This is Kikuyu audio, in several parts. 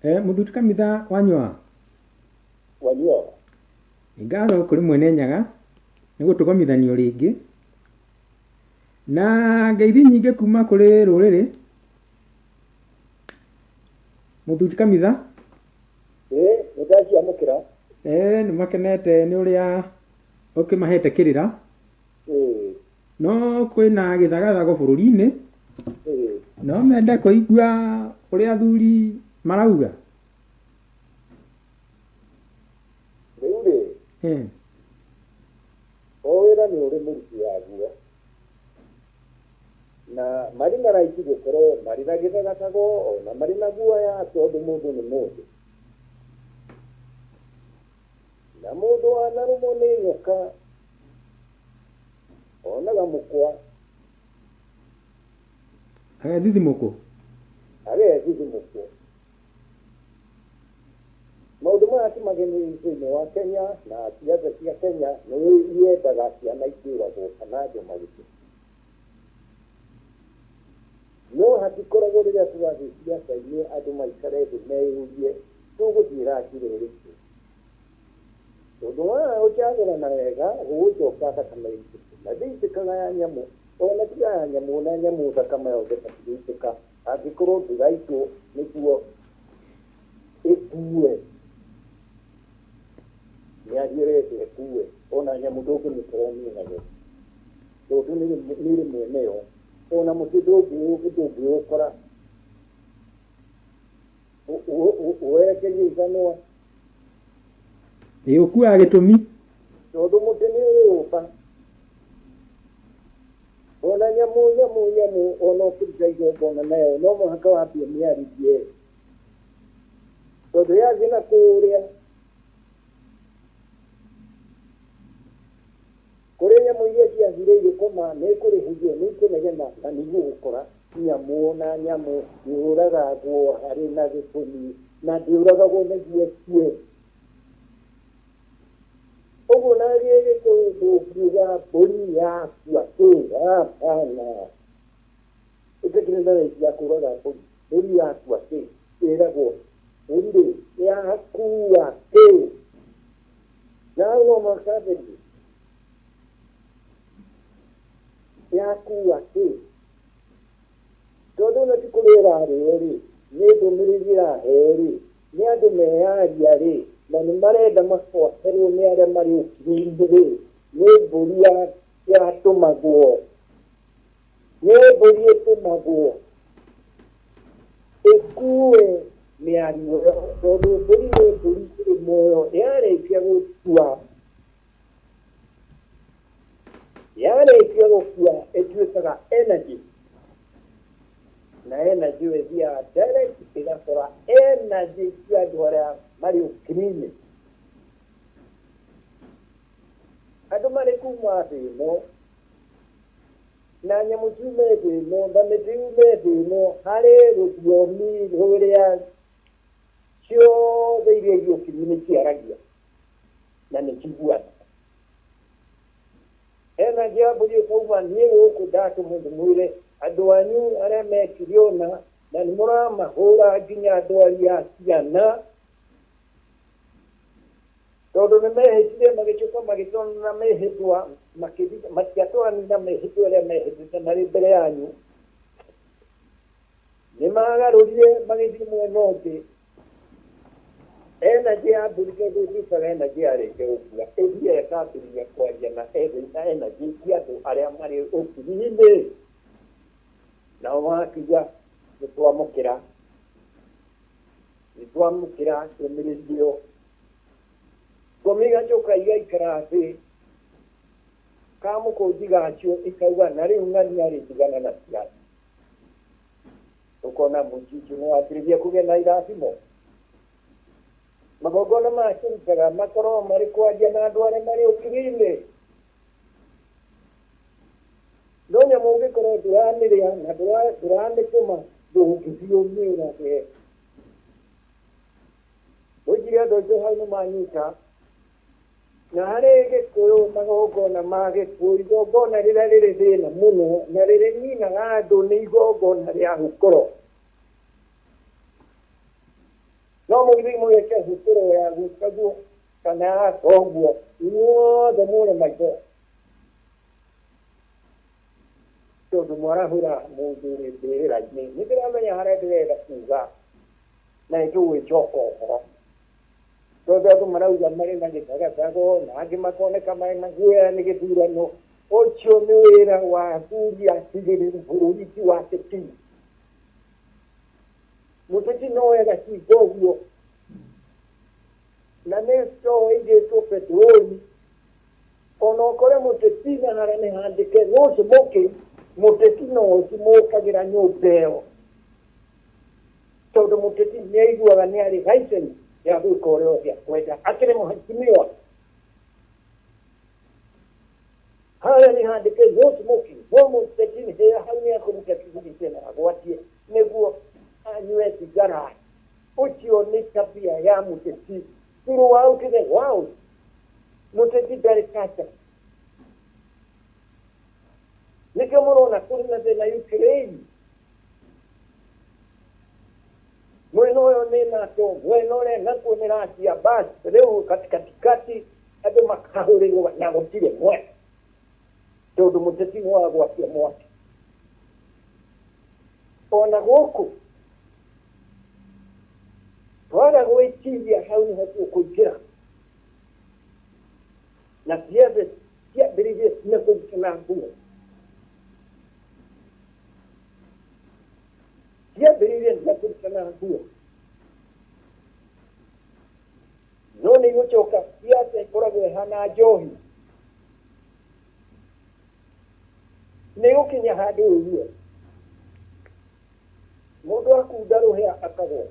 Mũthuri Kamitha wanyua? Wanyua. Nĩ ngatho kũrĩ Mwene Nyaga nĩ gũtũgomithanio rĩngĩ na ngeithi nyingĩ kuma kũrĩ rũrĩrĩ. Mũthuri Kamitha. Ĩĩ nĩ ndaciamũkĩra. Nĩ makenete nĩ ũrĩa ũkĩmahete kĩrĩra. Ĩĩ. No kwĩna gĩthagathago bũrũri-inĩ. Ĩĩ. No mende kũigua ũrĩa athuri marauga. Rĩu rĩ, o wĩra nĩ ũrĩ mũruti waguo. Na marĩ na right gũkorwo marĩ na gĩthagacago ona marĩ na guoya tondũ mũndũ nĩ mũndũ. Na mũndũ wanarũmwo nĩ nyoka onaga mũkwa. Agethithimũkwo. Agethithimũkwo. Maũndũ maya ti mageni thĩinĩ wa Kenya na siasa cia Kenya nĩ yendaga ciana ikĩũragwo kana andũ magĩkua. No hatikoragwo rĩrĩa tũrathiĩ siasa-inĩ andũ maikare thĩ meyũrie tũgũthiĩra njĩra ĩrĩkũ. Tondũ waga gũcagũrana wega gũgũcoka thakame ĩitĩke. Na ndĩitĩkaga ya nyamũ, ona tiga ya nyamũ, ona nyamũ thakame yayo ndĩbatiĩ gũitĩka angĩkorwo ndĩraitwo nĩguo ĩkue. Mĩario ĩrenda ĩkue, ona nyamũ ndũngĩmĩkora ũmĩũrage tondũ nĩ ĩrĩ mwene yo. Ona mũtĩ ndũngĩũkora werekerie ithanwa. Ĩ ũkuaga gĩtũmi. Tondũ mũtĩ nĩ ũrĩ ũmba. Ona nyamũ nyamũ nyamũ ona ũkĩruta igongona nayo no mũhaka wambe ũmĩarĩrie. Tondũ yathiĩ na kũrĩa kũrĩ nyamũ iria ciathire igĩkoma nĩ ikũrĩhĩrio nĩ ikũnegena na nĩ igũgũkora. Nyamũ na nyamũ yũragagwo harĩ na gĩtũmi na ndĩũragagwo nĩguo ĩkue. Ũguo na Gĩgĩkũyũ ndũngiuga mbũri yakua kĩ, hapana. Ĩtĩkĩrĩ na right ya kũraga mbũri. Mbũri yakua kĩ, ĩragwo mbũri rĩ yakua kĩ. Na hau no mũhaka ambĩrĩrie. Yakua kĩ. Tondũ ona ti kũrĩa ĩrarĩo rĩ, nĩ ndũmĩrĩri ĩraheo rĩ, nĩ andũ meyaria rĩ, na nĩ marenda mabuatĩrwo nĩ arĩa marĩ ũkiri-inĩ rĩ, nĩ mbũri yatũmagwo. Nĩ mbũri ĩtũmagwo ĩkue mĩario ĩyo, tondũ mbũri nĩ mbũri ĩrĩ muoyo, yarĩkia gũkua, yarĩkia gũkua ĩtuĩkaga energy, na energy ĩyo ĩthiaga direct ĩgakora energy cia andũ arĩa marĩ ũkiri-inĩ. Andũ marĩ kuma thĩ ĩno na nyamũ ciume thĩ ĩno na mĩtĩ yume thĩ ĩno harĩ rũthiomi rũrĩa ciothe iria irĩ ũkiri-inĩ ciaragia na nĩ ciguaga. Hena njambũri ĩkauma niĩ gũkũ ndatũmwo ndĩmwĩre andũ anyu arĩa mekire ũna na nĩ mũramahũra nginya ndwari ya ciana tondũ nĩ mehĩtire magĩcoka magĩtwarana na mĩhĩtwa matiatwaranire na mĩhĩtwa ĩrĩa mehĩtĩte marĩ mbere yanyu. Nĩ magarũrire magĩthiĩ mwena ũngĩ. Energy ya mbũri tondũ ĩtuĩkaga energy yarĩkia gũkua ĩthiaga ĩkambĩrĩria kwaria na energy cia andũ arĩa marĩ ũkiri-inĩ. Nao magakiuga nĩ twamũkĩra, nĩ twamũkĩra ndũmĩrĩri ĩyo. Ngoma igacoka igaikara thĩ kamũkũnji gacio ikauga na rĩu ng'ania rĩ tigana na siasa. Ũkona mũciĩ ũcio nĩ wambĩrĩria kũgĩa na irathimo. Magongona maya tũrutaga makoragwo marĩ kwaria na andũ arĩa marĩ ũkiri-inĩ. No nyamũ ũngĩkorwo ndũramĩrĩa na ndũramĩtũma ndũngĩthiĩ ũmĩũrage. Ngwĩciria andũ aitũ hau nĩ manyita. Na harĩ Gĩkũyũ magongona ma gĩkuũ, igongona rĩrĩa rĩrĩ thĩna mũno na rĩrĩninaga andũ nĩ igongona rĩa hukũro. Mũgĩthiĩ mũgeke hũtũro ya gwĩkaguo kana ya thoguo, inyuothe mũre maitho tondũ mwarahũra mũndũ wĩ mbĩrĩra-inĩ. Nĩ ndĩramenya harĩa ndĩrenda kuga na nĩtũgwĩcoka ũhoro, tondũ andũ marauga marĩ na gĩthagathagwo na angĩ makoneka marĩ na guoya nĩ gĩthurano. Ũcio nĩ wĩra wa athuri atigĩrĩru bũrũri, ti wa ateti. Mũteti no wega cinga ũguo na nĩ store ĩigĩtwo petroli, ona ũkore mũteti na harĩa nĩ handĩke no smoking, mũteti no ũcimũkagĩra nyũmba ĩyo, tondũ mũteti nĩ aiguaga nĩ arĩ license ya gwĩka ũrĩa othe akwenda akĩrĩ mũheshimiwa. Harĩa nĩ handĩke no smoking, no mũteti nĩ hau nĩ akũruta kĩgiriti na agwatie nĩguo anyue thigara. Ũcio nĩ tabia ya mũteti throughout the world. Mũteti ndarĩ kacha. Nĩkĩo mũrona kũrĩ na thĩna Ukraine, mwena ũyũ nĩ NATO, mwena ũrĩa nakuo nĩ Russia. Bas rĩu katikatikati andũ makahũrĩrwo na gũtirĩ mwena, tondũ mũteti nĩ wagwatia mwaki. Ona gũkũ twaga gwĩciria, hau nĩho tũkũingĩra na ciathe ciambĩrĩirie na kũrutana nguo, ciambĩrĩirie na kũrutana nguo, no nĩ igũcoka. Ciatha ĩkoragwo ĩhana njohi, nĩ gũkinya handũ ũigue mũndũ akunda rũhĩa akagwa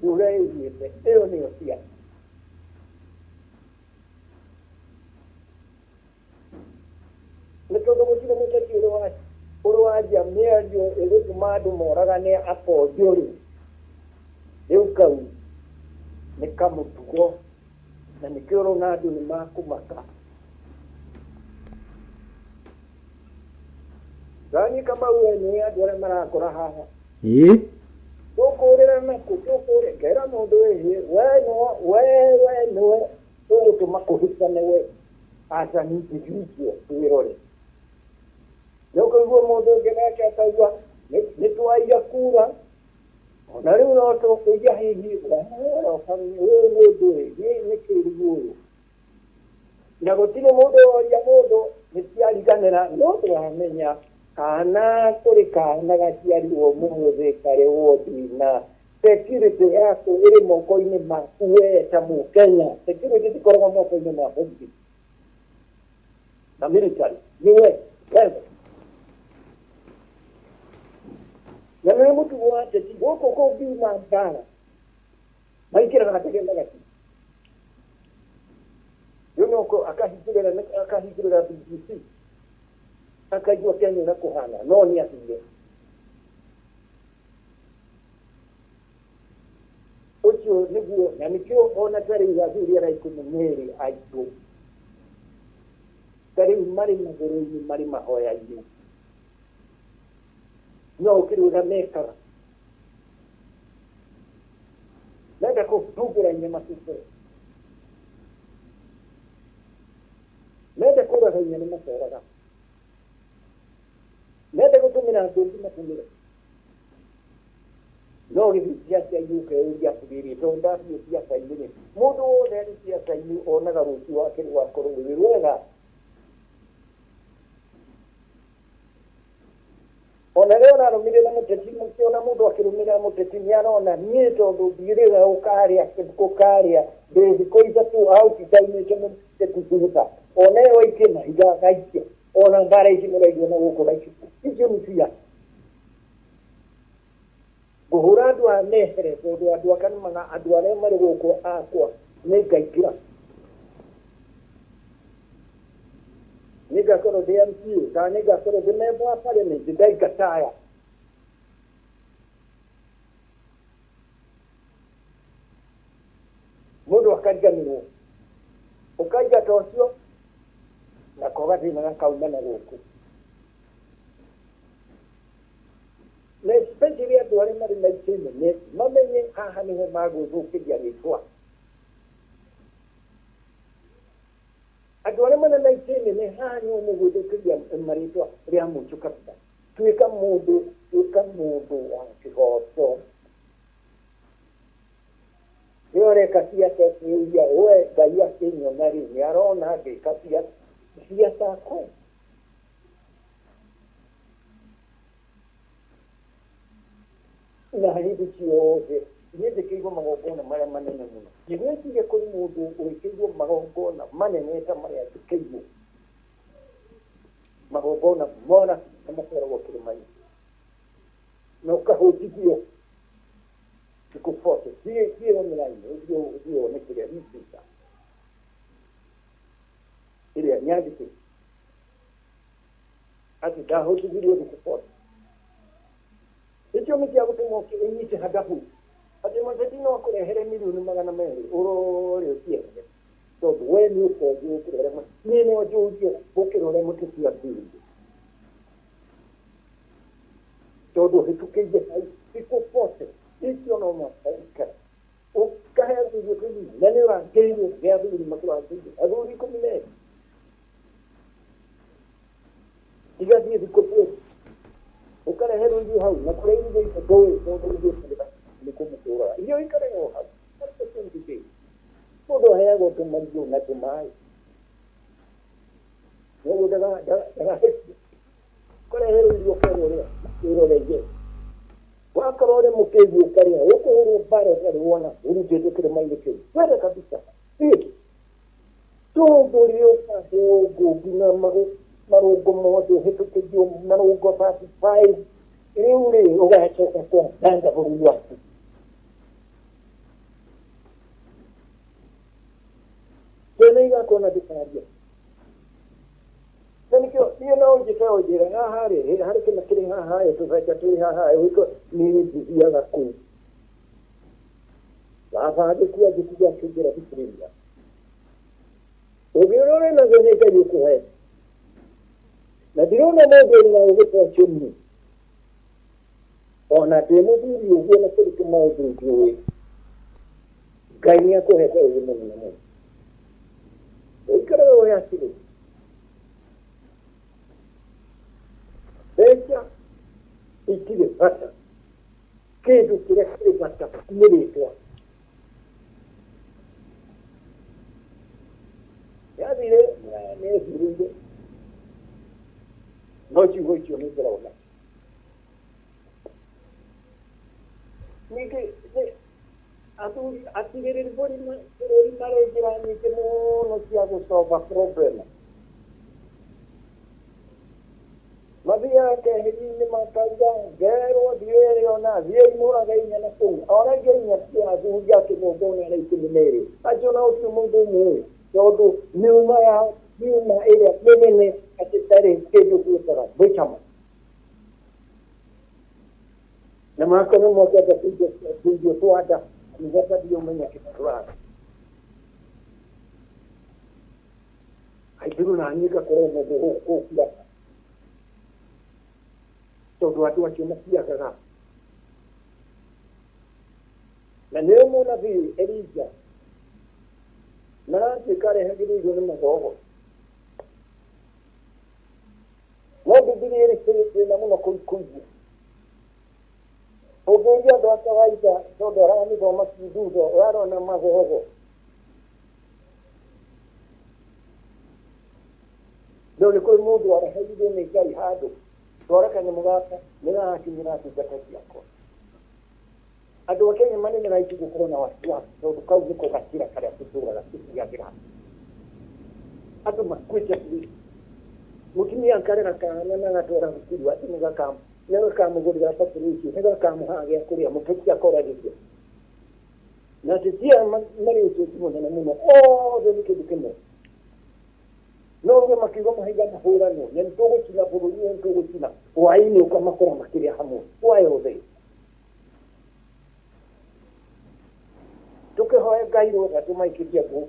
rũrĩa ĩiguĩte. Ĩyo nĩyo ciatha. Nĩ tondũ gũtirĩ mũteti ũrĩ wanjia mĩario ĩgũtũma andũ moragane akonjo rĩ. Rĩu kau nĩ kamũtugo na nĩkĩo ũrona andũ nĩ makũmaka. Gani Kamau, we nĩ andũ arĩa marakora haha. Tũkũrĩra nakũ? Tũkũrĩ ngera mũndũ ĩhĩ, we no we we nĩwe ũgũtũma kũhĩtane, we as an individual twĩrore. Nĩ ũkũigua mũndũ ũngĩ nake akauga nĩ twaiya kura, ona rĩu no tũkũiya hihi. Ũyũ mũndũ ĩ nĩ kĩrigũ ũyũ, na gũtirĩ mũndũ woria mũndũ nĩ ciariganĩra. No tũramenya kana kũrĩ kana gaciarirwo mũthĩ karĩ wodi, na security yaku ĩrĩ moko-inĩ maku we ta Mũkenya. Security itikoragwo moko-inĩ ma borithi na military, nĩ we wewe. Na nĩ mũtugo wa ateti gũkũ kũngiuma mbara maingĩraga ndege magati rĩu no akahingũrĩra BBC akaigua Kenya ũrĩa kũhana, no nĩ athire ũcio nĩguo. Na nĩkĩo ona ta rĩu athuri arĩa 12 aitũ ta rĩu marĩ magũrũ-inĩ, marĩ mahoya-inĩ, no ũkĩrĩ ũrĩa mekaga, menda kũhumbũra macumbũre, menda kũraga inya nĩ macoraga, menda gũtũmĩra ngũngi matũmĩre. No gĩthiĩ ciaca-inĩ ũkeyũria atĩrĩrĩ, tondũ ndathiĩ ciaca-inĩ rĩ, mũndũ wothe arĩ ciaca-inĩ onaga rũciũ wake rũgakorwo rwĩ rwega. Ona rĩrĩa ũrarũmĩrĩra mũteti, mũkĩona mũndũ akĩrũmĩrĩra mũteti nĩ arona niĩ tondũ thiĩrĩra ũkarĩa ũkarĩa ndĩ thikũ 3 out ndaumĩte mũteti thutha, ona ĩyo aikie mahiga agaikia. Ona mbara ici mũraigua na gũkũ raicu, icio nĩ cia ngũhũra andũ aya mehere, tondũ andũ aka nĩmaga andũ arĩa marĩ gũkũ akwa nĩ ngaingĩra, nĩ ngakorwo ndĩ MCA kana nĩ ngakorwo ndĩ member wa parliament ndaingata aya. Mũndũ akariganĩrwo ũkaingata ũcio nako gathĩna gakauma na gũkũ. Nĩ Especially andũ arĩa marĩ na itĩ nene mamenye haha nĩho magwĩthũkĩria rĩtwa. Andũ arĩa marĩ na itĩ nene haha nĩho mũgwĩthũkĩria marĩtwa rĩa mũico kabisa. Tuĩka mũndũ, tuĩka mũndũ wa kĩhoto. Rĩrĩa ũreka ciaca ũkĩũria we Ngai akĩnyona rĩ nĩ arona ngĩka ciaca kũ? Na hĩndĩ ciothe niĩ njĩkĩirwo magongona marĩa manene mũno. Ndigwĩciria kũrĩ mũndũ wĩkĩirwo magongona manene ta marĩa njĩkĩirwo. Magongona mona na makoragwo kĩrĩma-inĩ. Na ũkahũtithio thikũ 40. Thiĩ thiĩ online ũthiĩ ũthiĩ wone kĩrĩa literature ĩrĩa nyandĩke atĩ ndahũtithirio thikũ 40. Icio nĩ cia gũtũma ũnyite handabu atĩ mũteti no akũrehere mirioni 200 ũrore ũciende tondũ we nĩ ũtongi gũkĩra ũrĩa niĩ no njũrie gũkĩra ũrĩa mũteti ambĩrĩirie tondũ hĩtũkĩire hau thikũ 40 icio no mũhaka ũikare ũkahe athuri tũnini na nĩ ũrangĩirwo nĩ athuri makũrangĩire athuri 12 igathiĩ thikũ 40 ũkareherwo irio hau na kũrĩa irugĩte ndũĩ tondũ irugĩte nĩ kũmũtũraga irio ikarehwo hau after 20 days mũndũ aheagwo tũmarigũ na tũmaĩ noguo ndagahĩtie ũkareherwo irio ũkerwo rĩa wĩroreire wakorwo ũrĩ mũkĩgu ũkarĩa ũkũhũrwo mbara ũtarĩ wona ũrutĩtwo kĩrĩma-inĩ kĩu twende kabisa thiĩ tondũ rĩũka ngũ nginya marũngo mothe ũhĩtũkĩrio marũngo 35 rĩu rĩ ũgacoka kwananga bũrũri waku. Ciana igakuona ndũkaria. Na nĩkĩo niĩ no ũnjĩke o njĩra haha rĩ harĩ kĩna kĩrĩ haha ĩ tũbeca twĩ haha ĩ wĩko niĩ ndithiaga kũu. Baba agĩkua ngĩtiga akĩnjĩra thikĩrĩria. Ũgĩ ũrĩa ũrĩ naguo nĩ Ngai ũkũhe. Na ndirona mũndũ ũrĩ na ũgĩ ta ũcio niĩ. Ona ndĩ mũthuri ũguo na kũrĩ tũmaũndũ njũĩ. Ngai nĩ akũhete ũgĩ mũnene mũno. Ũikaraga ũĩ atĩrĩ, mbeca itirĩ bata. Kĩndũ kĩrĩa kĩrĩ bata nĩ rĩtwa. Yathire nĩ ethurĩire no ciugo icio nĩ ngoragwo nacio. Ningĩ athuri atigĩrĩri bũrũri marĩ njĩra nyingĩ mũno cia gũsolve problem. Mathiaga keheri-inĩ makauga ngerwo thiĩ ĩrĩ ona thiĩi mũrage inya na kũu orage inya cia athuri a kĩgongona arĩa 12 acio na gũtirĩ mũndũ ũmũĩ tondũ miuma yao miuma ĩrĩa mĩnene atĩ ndarĩ kĩndũ twĩtaga gwĩcama na makorwo mokete tũirio twa nda kanitha tathiĩ ũmenye kĩrĩa tũrathiĩ aingĩrwo na niĩ ngakorwo mũndũ gũkua tondũ andũ acio matiagaga na nĩo mũnabii Elija maratuĩka arehagĩrĩirwo nĩ magogo no Bibilia ĩrĩ thĩna mũno kũigua ũngĩũria andũ a kawaida tondũ aramĩthoma kindundo ũrarona magogo no nĩ kũrĩ mũndũ wareherirwo nĩ Ngai handũ twara kanyamũ gaka nĩ gagakinyĩra ndungata ciakwa andũ a Kenya marĩ na right gũkorwo na wasiwasi tondũ kau nĩko gacĩra karĩa tũtũraga tũthiagĩra andũ makuĩte biũ mũtumia akarera kana na agatwara thukuru atĩ nĩgakamũgũrĩra batĩrĩ icio nĩgakamũhaga gĩa kũrĩa mũteti akoragĩria na ateti aya marĩ ũteti mũnene mũno othe nĩ kĩndũ kĩmwe no uge makiuga mahiga mahũranwo na nĩtũgũcina bũrũri ũyũ nĩtũgũcina hwaĩ-inĩ ũkamakora makĩrĩa hamwe why othe tũkĩhoe Ngai rũtha tũmaikĩrie ngũ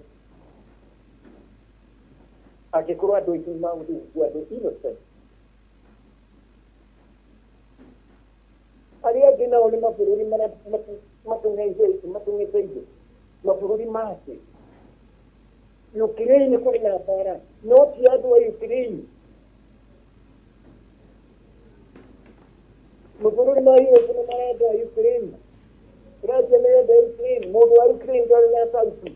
angĩkorwo andũ aitũ nĩmagũthiĩ gũkua andũ innocent arĩa nao nĩ mabũrũri marĩa matũng'etheire mabũrũri make. Ukraine kũrĩ na mbara no ti andũ a Ukraine. Mabũrũri ma Europe nĩ marenda Ukraine, Russia nĩ yenda Ukraine. Mũndũ wa Ukraine ndarĩ na sauti.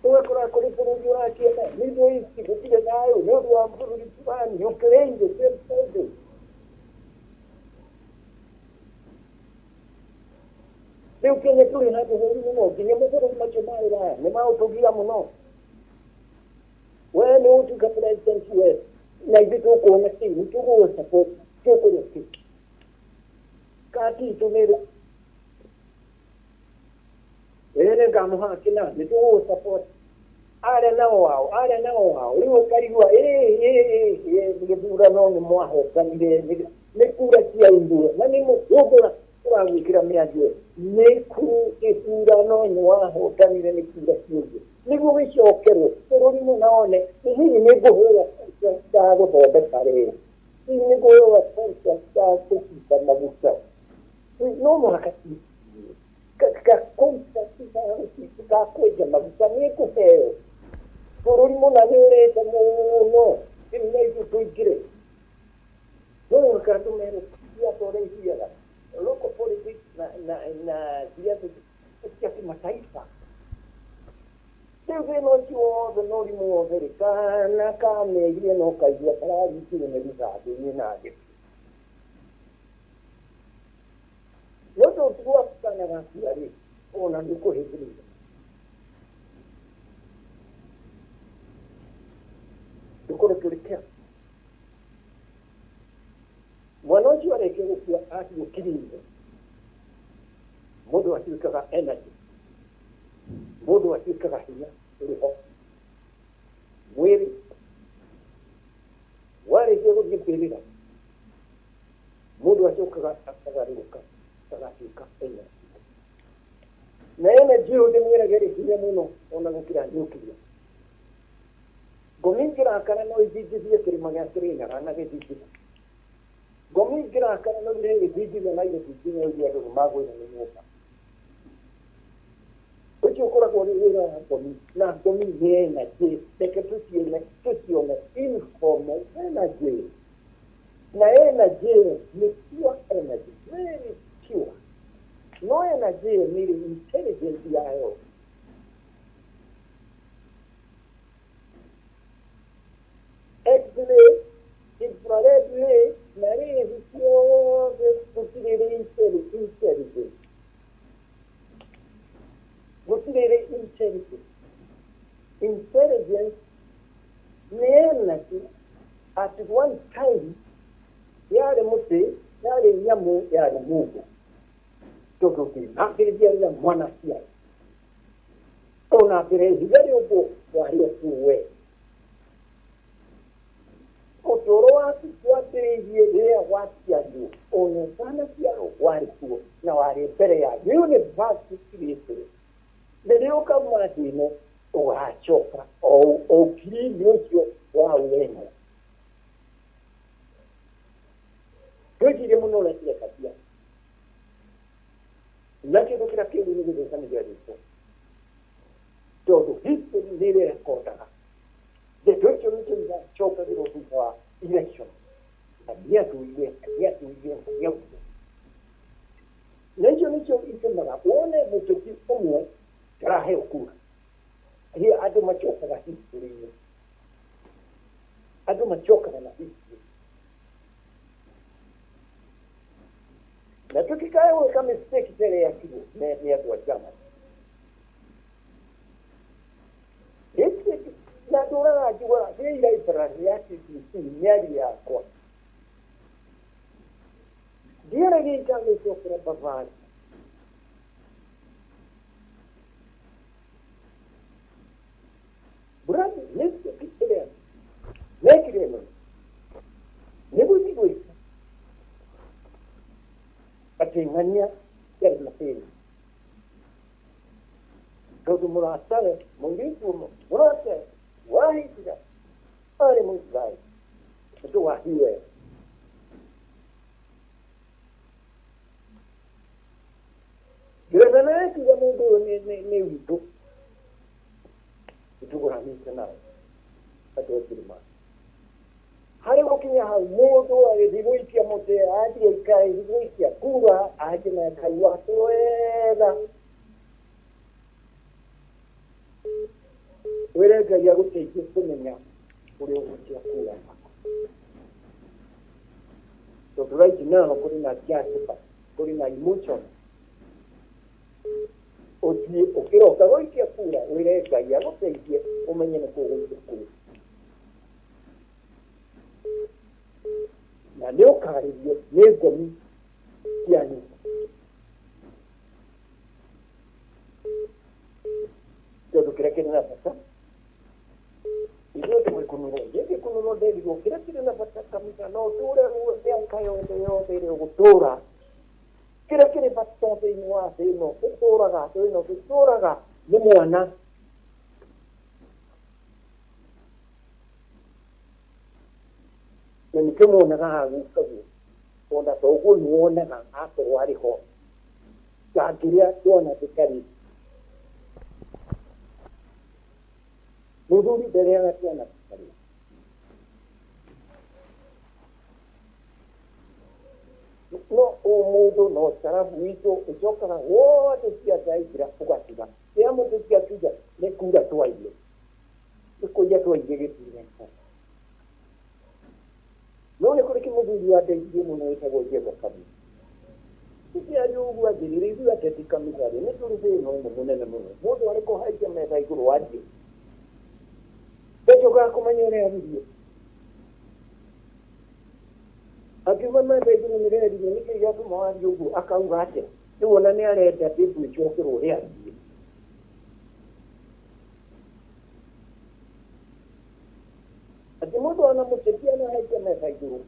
Ũgakora kũrĩ bũrũri ũrakĩenda Middle East gũtirĩ thayũ nĩ ũndũ wa bũrũri fulani. Ukraine the same story. Rĩu Kenya tũrĩ handũ horu mũno, nginya mabũrũri macio ma Ũraya nĩ maũtũgia mũno. We nĩ ũtuĩka president we na ithuĩ tũkuona kĩ, nĩ tũgũgũ support, tũkũrĩa kĩ? Kati itũ nĩ ĩĩ nĩ ngamũhaga kĩna, nĩ tũgũgũ support. Arĩa nao wao, arĩa nao wao, rĩu ũkarigwa ĩĩ ĩĩ ĩĩ gĩthurano nĩ mwahotanire, nĩ kura ciaimburwo na nĩ mũkũngũra tũragwĩkĩra mĩario nĩ gĩthurano nĩ wahotanire nĩ kura ciaimburwo nĩguo gĩcokerwo bũrũri mũna one nĩ hihi nĩ ngũheo contract ya gũthondeka rĩrĩ, hihi nĩ ngũheo contract ya kũcimba maguta. No mũhaka ka contract ga kwenja maguta nĩ ngũheo. Bũrũri mũna nĩ ũrĩte mũno, rĩu na ithuĩ tũingĩre. No mũhaka andũ merwo siasa ũrĩa ithiaga local politics na siasa cia kĩmataifa. Rĩu thĩna ũcio wothe na ũrimũ wothe rĩ, kana kamehia no kaigua kararutire nĩ rithathi niĩ na ngĩkua. Nĩ ũndũ gwaku kana gakua rĩ, ona nĩ ũkũhĩmbĩria. Tũkorwo tũrĩ careful. Mwana ũcio arĩkia gũkua atigwo kiringo, mũndũ atuĩkaga energy, mũndũ atuĩkaga hinya ũrĩ ho mwĩrĩ. Warĩkia gũthiĩ mbĩrĩra, mũndũ acokaga akagarũrũka agatuĩka energy. Na energy ĩyo ndĩmwĩrage ĩrĩ hinya mũno ona gũkĩra nuclear. Ngomi ingĩrakara no ithingithie kĩrĩma gĩa Kĩrĩnyaga na gĩthingithe. Ngomi ingĩrakara no irehe gĩthingithia na igĩthingithia ũigue andũ nĩ magũĩrwo nĩ nyũmba. Ũcio ũkoragwo ũrĩ wĩra wa ngomi, na ngomi nĩ energy. Reke tũcione tũcione informal energy. Na energy ĩyo nĩ pure energy, very pure. No energy ĩyo nĩ ĩrĩ intelligence yayo. X-ray, infrared ray na rays ciothe gũtirĩ ĩrĩ intelligent. Gũtirĩ ĩrĩ intelligent. Intelligence nĩ energy at one time yarĩ mũtĩ, yarĩ nyamũ, yarĩ mũndũ. Tondũ ndĩnambĩrĩria rĩrĩa mwana aciarwo. Ona mbere ihiga rĩũmbwo warĩ o kuo we. Ũtũũro waku wambĩrĩirie rĩrĩa waciarirwo, ona ũtanaciarwo warĩ kuo na warĩ mbere ya universe created. Rĩrĩa ũkauma thĩ ĩno ũgacoka o ũkiri-inĩ ũcio wa wema. Twĩcirie mũno ũrĩa tũreka ciana. Na kĩndũ kĩrĩa kĩũru nĩ gũthũkanĩria rĩtwa, tondũ history nĩ ĩrekondaga. Ndeto icio nĩcio iracokagĩrwo thutha wa election. Na nĩatũire, nĩatũire, nĩaugire. Na icio nĩcio itũmaga wone mũteti ũmwe ndaraheo kura. Rĩrĩa andũ macokaga history-inĩ, andũ macokaga na history. Na tũtikae gwĩka mistake ta ĩrĩa yekirwo nĩ andũ a Germany. Mistake na ndũraga njiguaga ndĩ library ya TTC mĩario yakwa. Ndiaragia itagwĩcokera Bavaria. Brother, mistake ĩrĩa mekire ĩno nĩ gũthiĩ gwĩka atĩ ng'ania yarĩ na thĩna tondũ mũratawe mũirĩtu ũmwe mũratawe wa Hitler arĩ Mũisiraeli. Tũgathiĩ wega. Ngeretha nayo ĩkiuga mũndũ ũyũ nĩ witũ nĩtũgũranĩte nao andũ a Njĩrĩmani. Harĩ gũkinya hau mũndũ agĩthiĩ gũikia mũtĩ athiĩ aikare gũikia kura anjie na Ngai wake wega. Wĩre Ngai agũteithie kũmenya ũrĩa ũgũikia kura yaku. Tondũ right now kũrĩ na jazba, kũrĩ na emotion. Ũthiĩ ũkĩroka gũikia kura wĩre Ngai agũteithie ũmenye nĩ kũ ũgũikia kura. Na nĩ ũkarĩrio nĩ ngomi cia nyũmba. Tondũ kĩrĩa kĩrĩ na bata ithuĩ tũgĩkunũrwo niĩ ngĩkunũrwo nderirwo kĩrĩa kĩrĩ na bata kanitha no ũtũre mĩaka yothe yothe ĩrĩa ũgũtũra kĩrĩa kĩrĩ bata thĩinĩ wa thĩ ĩno tũtũraga thĩ ĩno tũtũraga nĩ mwana. Na nĩkĩo muonaga hagukaguo ona thoguo nĩwonaga akorwo arĩ ho ndangĩrĩa twana tũtarĩ mũthuri ndarĩaga twana tũtarĩ. No ũmũndũ no tarabu witũ ũcokaga wothe ciacaingĩra ũgatiga rĩa mũtĩ ciakinya nĩ kura twaire nĩ kũiya twaire gĩthurano. No nĩ kũrĩ kĩmũthuri wandeithirie mũno wĩtagwo Jeva Kamau. Tũkĩaria ũguo anjĩrire ithuĩ ateti kanitha-rĩ nĩ tũrĩ thĩna ũmwe mũnene mũno. Mũndũ arĩ kũhaica metha igũrũ wanjie. Ndacokaga kũmenya ũrĩa aririe. Akiuma metha igũrũ nĩ rerirwo nĩkĩ gĩatũma warie ũguo akauga atĩa. Rĩu ona nĩ arenda tĩbu ĩcokerwo ũrĩa aririe. Atĩ mũndũ ona mũteti anahaica metha igũrũ.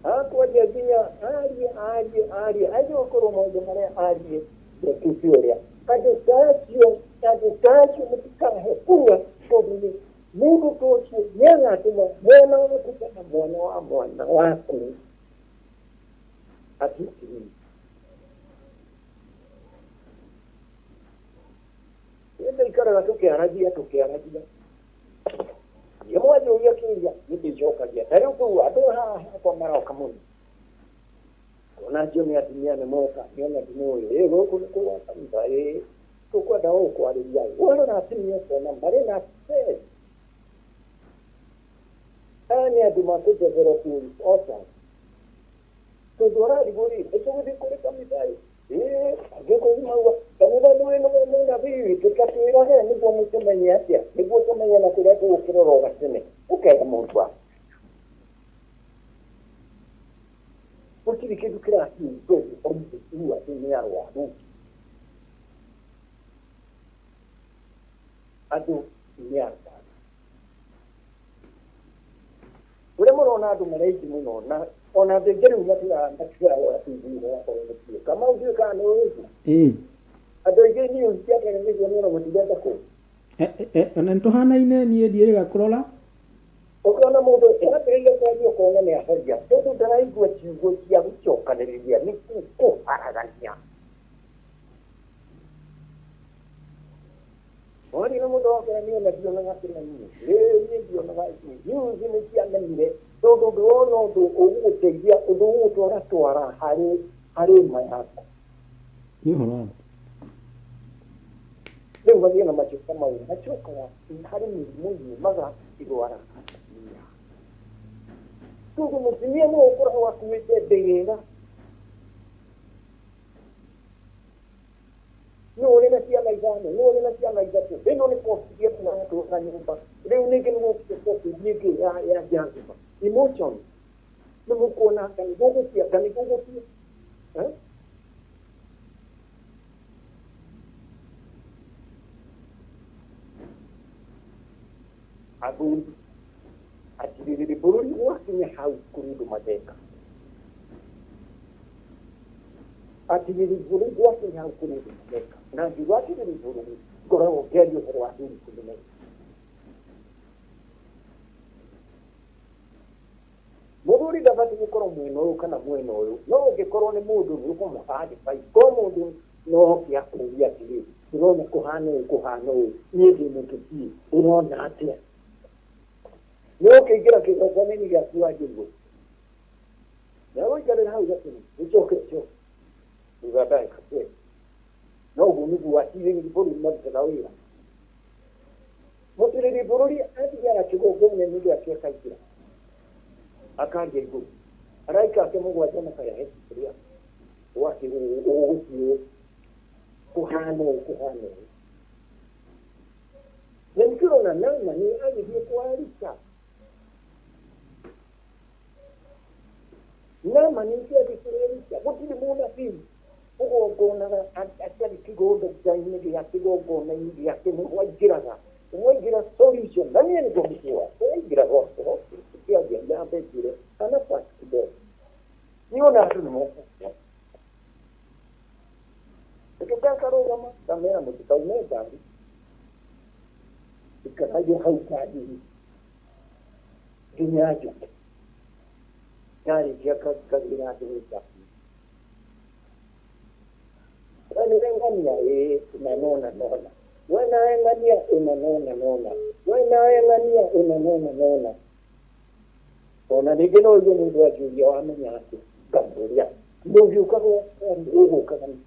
Akwaria nginya arie arie arie aje gũkorwo maũndũ marĩa arie ndekĩte ũrĩa. Andũ ta acio andũ ta acio mũtikahe kura tondũ nĩ mũndũ ta ũcio nĩ agatũma mwana waku kana mwana wa mwana waku athiĩ kĩrĩma. Niĩ ndaikaraga tũkĩaragia tũkĩaragia. Niĩ mwanjũria kĩũria nĩ ndĩcokagia. Ta rĩu kũu andũ haha hakwa maroka mũno. Ona acio nĩ atumia nĩ moka, nĩona ndimũĩ. Ĩ gũkũ nĩ kũu gwa kanitha, ĩ tũkwenda gũkwarĩria. Warora atumia ũkona marĩ na stress. Aya nĩ andũ makũ develop ulcers. Tondũ ararigwo rĩ, nĩ tũgũthiĩ kũrĩ kanitha ĩ? Ĩ angĩkorwo mauga kanitha nĩ wĩna mũnabii witũ ta twĩrage nĩguo mũtũmenye atĩa, nĩguo tũmenye na kũrĩa tũgũkĩrora o gatene. Ũkera mũndũ waku. Gũtirĩ kĩndũ kĩrathiĩ tondũ oigire atĩ nĩ arwaru. Andũ nĩ arwaru. Ũrĩa mũrona andũ mareingĩ mũno na ona andũ aingĩ rĩu matirarora TV magakorwo nĩ Kamau ndiũĩ kana nĩ ũĩ. Ĩĩ. Andũ aingĩ news cia television ona matirenda kũ. Ona nĩ tũhanaine niĩ ndiĩrĩga kũrora. Ũkona mũndũ yambĩrĩria kwaria ũkona nĩ ahoria tondũ ndaraigua ciugo cia gũcokanĩrĩria nĩ kũharagania. Waria na mũndũ wakora niĩ ona ndionaga kĩrĩa niĩ. Ĩĩ niĩ ndionaga news nĩ cianemire tondũ ndũrona ũndũ ũgũgũteithia ũndũ ũgũgũtwara twara harĩ harĩ ma yaku. Nĩ ũhoro wa ma. Rĩu mathĩna macio mau macokaga harĩ mĩrimũ yumaga ĩrwaraga atumia. Tondũ mũtumia nĩwe ũkoragwo akuĩte mbĩrĩra. Nũ ũrĩ na ciana ithano, nũ ũrĩ na ciana ithatũ. Ĩno nĩ cost iria tũratũra nyũmba. Rĩu ningĩ nĩ gũkĩte cost nyingĩ ya ya jazba. Emotion. Nĩ mũkuona anga nĩ gũgũtia, anga nĩ gũgũtia. Eh? Athuri atirĩrĩri bũrũri wakinya hau kũrĩ ũndũ mateka. Atirĩrĩri bũrũri wakinya hau kũrĩ ũndũ mateka. Na ngiuga atirĩrĩri bũrũri ngoragwo ngĩaria ũhoro wa athuri kũmenya. Mũthuri ndabatiĩ gũkorwo mwena ũyũ kana mwena ũyũ, no ũngĩkorwo nĩ mũndũ nĩ ũkũmũhe advice. Korwo mũndũ no oke akũrie atĩrĩ, ndĩrona kũhana ũũ kũhana ũũ, niĩ ndĩ mũteti, ũrona atĩa? Nĩ ũkĩingĩra kĩgongona-inĩ gĩaku wanjĩrwo na ũikarĩra hau gatene ũcoke ũcoke thutha ndagĩka 20. No ũguo nĩguo atirĩrĩri bũrũri marutaga wĩra. Mũtirĩrĩri bũrũri athiaga kĩgongona-inĩ gĩake akaingĩra akaria igũrũ, araika ake mũgwanja makarehe kĩrĩa gwake ũgũthiĩ kũhana ũũ kũhana ũũ. Na nĩkĩo ũrona Naamani agĩthiĩ kwa Elisha. Naamani ũcio athiĩ kũrĩ Elisha, gũtirĩ mũnabii ũgongonaga atarĩ kĩgongona-inĩ gĩa kĩgongona-inĩ gĩake nĩho aingĩraga. Mwaingĩra solution, na niĩ nĩguo mũkũa waingĩra gwakwa kĩanjia nyambe njĩre kana fast kidogo, niĩ ona andũ nĩ mokũhĩa. Reke ngakarũgama ngamera mũtikaume ngari, ikaragie hau ngari nginya njũke. Ndarĩkia ngagĩra andũ ngari. We nĩwe ng'ania? Ĩĩ, ĩna nona nona. We nawe ng'ania? Ĩna nona nona. We nawe ng'ania? Ĩna nona nona. Ona rĩngĩ no ũigue mũndũ anjũria wamenya atĩa, ngamũria ndũngĩũka gwakwa ũgũkaga nĩkĩ?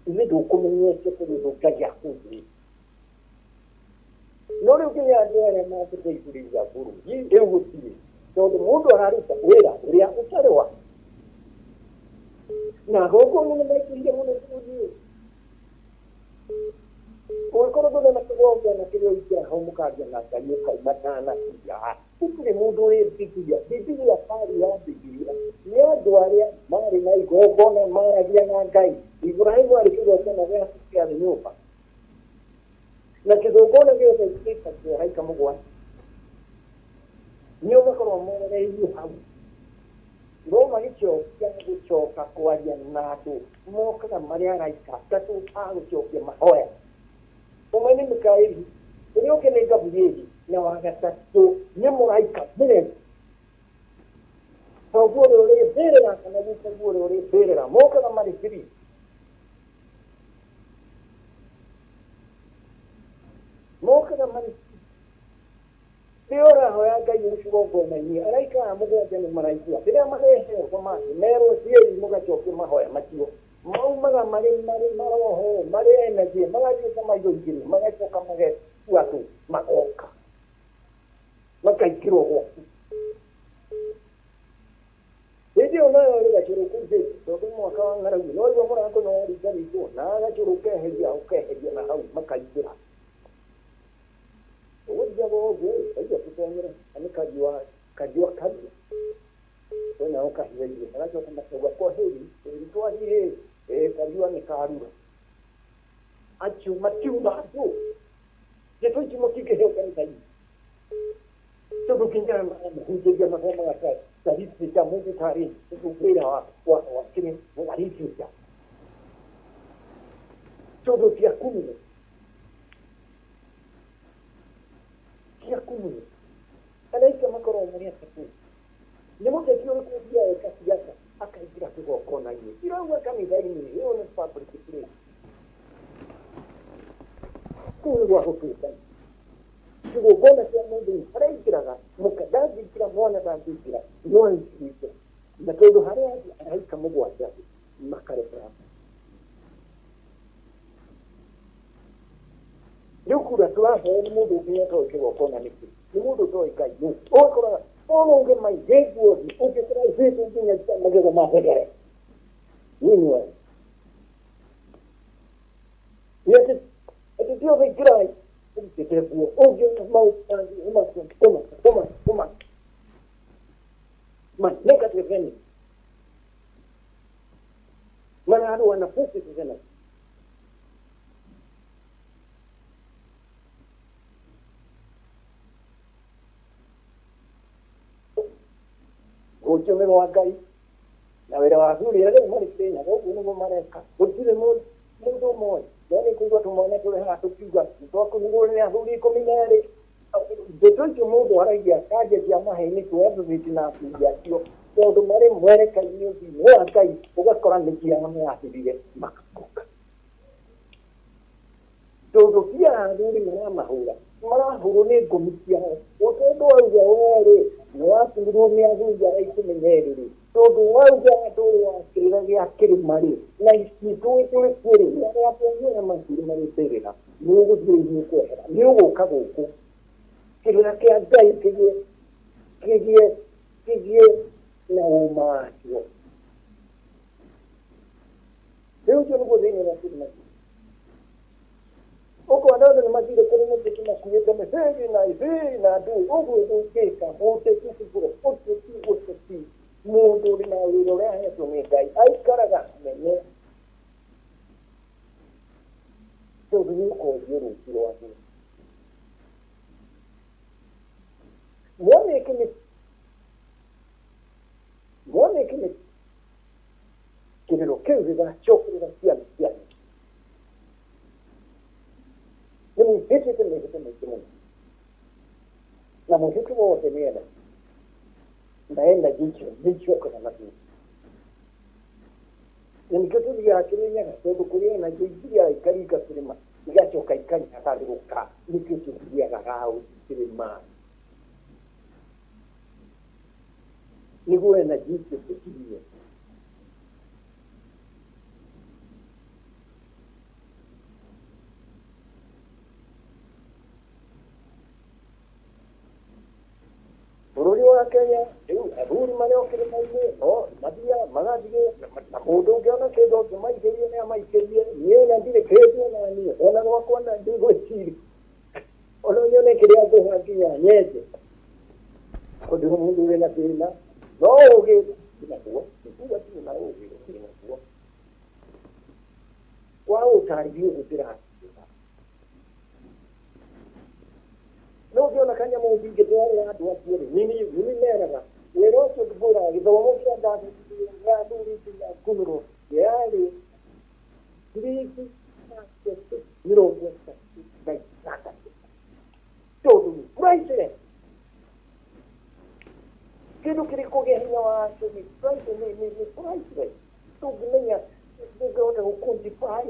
Ithe ndũkũmenyete tondũ Ngai akũnjĩrĩte. No rĩu nginya andũ arĩa mangĩteithĩrĩria bũrũri rĩu gũtirĩ, tondũ mũndũ araruta wĩra ũrĩa ũtarĩ wa na gũkũ nĩ maingĩhire mũno bũrũri ũyũ. Ũngĩkorwo ndũrĩ na kĩgongona kĩrĩa ũingĩra hau mũkaria na Ngai ũkauma ndanakinya, gũtirĩ mũndũ ũrĩ Bibilia. Bibilia bari ya Bibilia nĩ andũ arĩa marĩ na igongona maragia na Ngai. Ibrahimu arĩ kĩgongona gĩake kĩarĩ nyũmba, na kĩgongona gĩothe gĩkagwo araika mũgwanja nĩo makoragwo morereirio hau, no magĩcokia gũcoka kwaria na andũ mokaga marĩ araika atatũ a gũcokia mahoya. Ũmwe nĩ Mikaeli, ũrĩa ũngĩ nĩ Gaburieli, na wa gatatũ nĩ mũraika mũremi thoguo ũrĩa ũrĩ mbĩrĩra kana gukaguo ũrĩa ũrĩ mbĩrĩra. Mokaga marĩ three. Mokaga marĩ rĩrĩa ũrahoya Ngai ũrĩ kĩgongona-inĩ, araika aya mũgwanja nĩ maraigua rĩrĩa mareherwo mangĩ merwo thiĩi mũgacokie mahoya macio. Maumaga marĩ marĩ maroho marĩ energy, magathiĩ ta maitho igĩrĩ, magacoka magekua andũ, magoka makaingĩrwo gwaku. Hĩndĩ ĩyo nayo ĩrĩ gacũrũ kũu thĩ, tondũ mwaka wa ng'aragu no igua mũrango nĩ waringaringwo na gacũrũ keheria ũkeheria na hau makaingĩra. Ũgũthiaga ũguo ĩ, kaigua tũtonyere nĩ kariũa kariũa karua we nao kahiũrĩrie, magacoka makauga kwa heri ĩri twathiĩ ĩ kariũa nĩ karura. Acio matiuma andũ ndeto ici mũtingĩheo kanitha-inĩ, tondũ nginya maramũhunjĩria mathomaga ta literature, mũndũ tarĩ wĩra wa kĩrĩ wa literature, tondũ ti aku mũno, ti aku mũno. Araika makoragwo marĩ atatũ. Nĩ mũteti ũrĩkũ ũthiaga eka siasa akaingĩra kĩgongona-inĩ? Irauga kanitha-inĩ, ĩyo nĩ public place, kũu nĩ gwa gũtũngana. Kĩgongona kĩa mũndũ harĩa aingĩraga, mũka ndangĩingĩra, mwana ndangĩingĩra, no aingĩra na tondũ harĩa andũ araika mũgwanja makarehera rĩu kura tũraheo nĩ mũndũ ũngĩ atoĩ kĩgongona nĩkĩ, nĩ mũndũ ũtoĩ Ngai nũ. Ũgakoraga ũrũge maithĩtwo thĩ, ũngĩkora ithĩtwo nginya magego mathegere nini we nĩ atĩ atĩ ti othe ingĩrai ũrutĩte nguo ũngĩona maũndũ mangĩ ũma ũma ũma ũma ma negative energy mararũa na positive energy. Rũciũ nĩ rwa Ngai na wĩra wa athuri arĩa rĩu marĩ Kĩrĩnyaga, ũguo nĩguo mareka. Gũtirĩ mũndũ ũmwe no nĩ kũigua tũmwana tũrĩ haha tũkiuga twakũnirwo nĩ athuri 12. Ndeto icio mũndũ aragia kanja cia maheni twethithiti na athuri acio tondũ marĩ mwereka-inĩ ũcio wa Ngai ũgakora nĩ ciao nĩyathirire makagoka tondũ cia athuri maramahũra marahũrwo nĩ ngũmi ciao tondũ wauga werĩ nĩwatumirwo nĩ athuri arĩa ikũmi na erĩ rĩ tondũ wauga ndũrĩ wa kĩrĩra gĩa kĩrĩma rĩ na itũĩ tũrĩ kuo rĩ nĩ arĩa atonyera mathuri marĩ mbĩrĩra nĩ ũgũthiĩ rĩu nĩ ũkwehera nĩ ũgũka gũkũ kĩrĩra kĩa Ngai kĩgĩe kĩgĩe kĩgĩe na ũma wakĩo rĩu ũcio nĩguo thĩinĩ wa kĩrĩma ũkona andũ nĩ mathire kũrĩ mũteti makuĩte mĩbĩri na ibĩri na ndũĩ ũguo ũngĩka mũteti kũgũrũ ũteti ũteti mũndũ ũrĩ na wĩra ũrĩa ahetwo nĩ Ngai aikaraga hanene tondũ nĩ ũkorio rũciũ rwaku mwone kĩmĩ kĩrĩro kĩu gĩgacokerera ciana cianyu nĩ mwĩhĩtĩte mĩhĩtwa mĩingĩ mũno na mwĩhĩtwa wothe nĩ energy na energy icio nĩ icokaga na thutha na nĩkĩo tũthiaga Kĩrĩnyaga tondũ kũrĩ energy ithiaga ikaringa kĩrĩma igacoka ikarigarũrũka nĩkĩo tũthiaga raũndi kĩrĩma nĩguo energy icio tũkinyie bũrũri wa Kenya rĩu athuri marĩ o kĩrĩma-inĩ no mathiaga magathiĩ na mũndũ ũngĩona kĩndũ ũngĩmaikĩrie nĩ amaikĩrie niĩ na ndirĩ kĩndũ ona niĩ ona gwakwa na ndigwĩciria ona nyone kĩrĩa ngũha nginya nyenje tondũ mũndũ wĩna thĩna no ũgĩ naguo ndikuga ndirĩ na ũgĩ ndĩ naguo kwa ũtarĩria ũguo ndĩrakiuga no ũngĩona kanyamũ ndingĩtwarĩra andũ acio rĩ nini meraga wĩra ũcio ngũraga gĩthomo kĩa gĩa athuri nginya ngumĩrwo yarĩ ciringi 36 tondũ nĩ priceless kĩndũ kĩrĩkũ kĩa hinya wakĩo nĩ price nĩ priceless ndũngĩmenya ndũngĩhota gũ quantify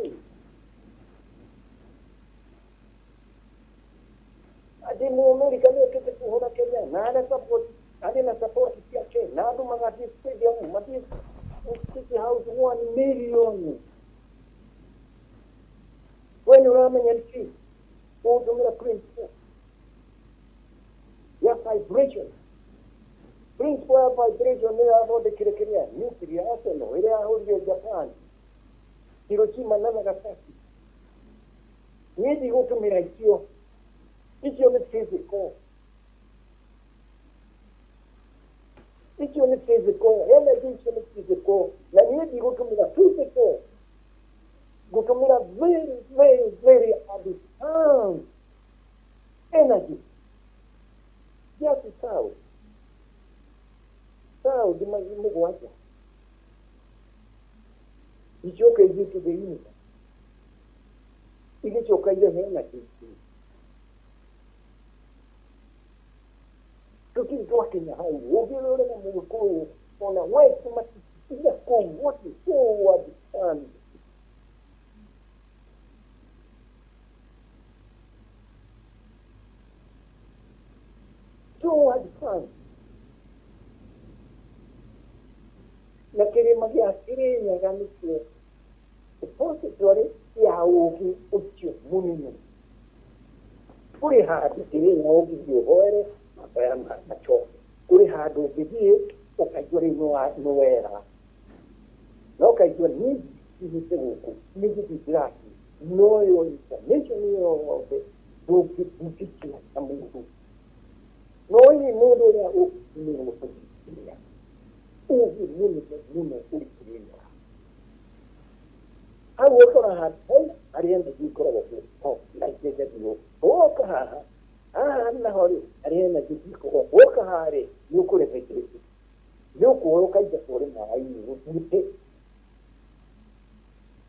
atĩ mũamerika nĩ okĩte kũhũra Kenya na arĩ support arĩ na support ciake na andũ magathiĩ stadium mathiĩ State House 1 million we nĩ ũramenya nĩkĩ ũgũtũmĩra principle ya vibration principle ya vibration nĩyo yathondekire kĩrĩa nuclear arsenal ĩrĩa yahũrire Japan Hiroshima na Nagasaki niĩ ndigũtũmĩra icio icio nĩ physical icio nĩ physical energy icio nĩ physical na niĩ ndigũtũmĩra physical ngũtũmĩra very very very advanced energy just sound sound mũgwanja icoke ithiĩ to the universe igĩcoka irehe energy tũtirĩ twakinya hau ũngĩrorera mũgĩkũyũ ona west matikinya kũu what is so advanced so advanced na kĩrĩma gĩa Kĩrĩnyaga nĩkĩo depository ya ũgĩ ũcio mũnene kũrĩ handũ Kĩrĩnyaga ũngĩthiĩ ũhoere mahoya macoke kũrĩ handũ ũngĩthiĩ ũkaigua rĩu nĩ wera na ũkaigua niĩ nginyĩte gũkũ nĩ gũthiĩ ndĩrathiĩ no yo information ĩyo yothe ndũngĩkinya na mũndũ no hihi mũndũ ũrĩa ũkũmĩrwo kũthikĩrĩria ũgĩ mũnene mũno ũrĩ Kĩrĩnyaga hau ũkora handũ hau harĩa energy ikoragwo ho na ĩcenjagio woka haha haha naho rĩ harĩa energy ikoragwo woka haha rĩ nĩ ũkũrebekeria nĩ ũkuoya ũkaingatwo ũrĩ maĩ-inĩ ũthiĩte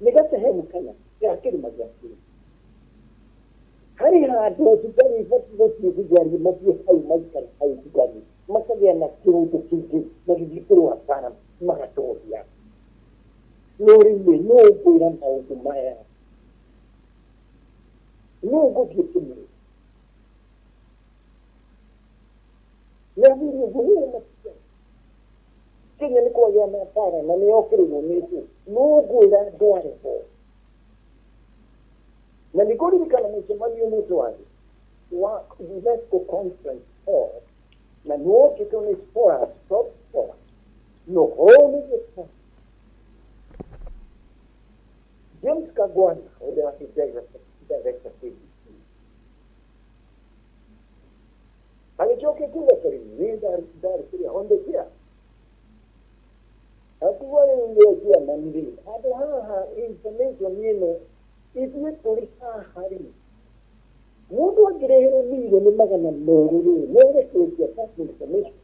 nĩ gacehemu kana ga kĩrĩma gĩa Kĩrĩnyaga Harĩ handũ thigari ibatiĩ gũthiĩ thigari mathiĩ hau maikare hau thigari makagĩa na kĩũndũ kĩingĩ magĩthiĩ kũrũa mbara magatoria. No rĩu rĩ, nũ ũngwĩra maũndũ maya? Nũ ũgũthiĩ kĩmwĩra? Nĩ athuri ũguo nĩo matigari. Kenya nĩ kwagĩa na mbara na nĩ yokĩrĩirwo nĩ thũ. Nũ ũngwĩra ndware ho? Na nĩ ngũririkana mũcemanio ũmwe twarĩ wa UNESCO conference hall na nĩ wokĩtwo nĩ scholars, top scholars. No hũũ nĩguo James Kagwana ũrĩa warĩ director KBC agĩcokia kuga atĩrĩ niĩ ndarĩ kĩrĩa on the chair akiuga rĩu we chairman rĩ handũ haha information ĩno ithuĩ tũrĩ haha rĩ mũndũ angĩreherwo mirioni 200 rĩ no gũcokia that information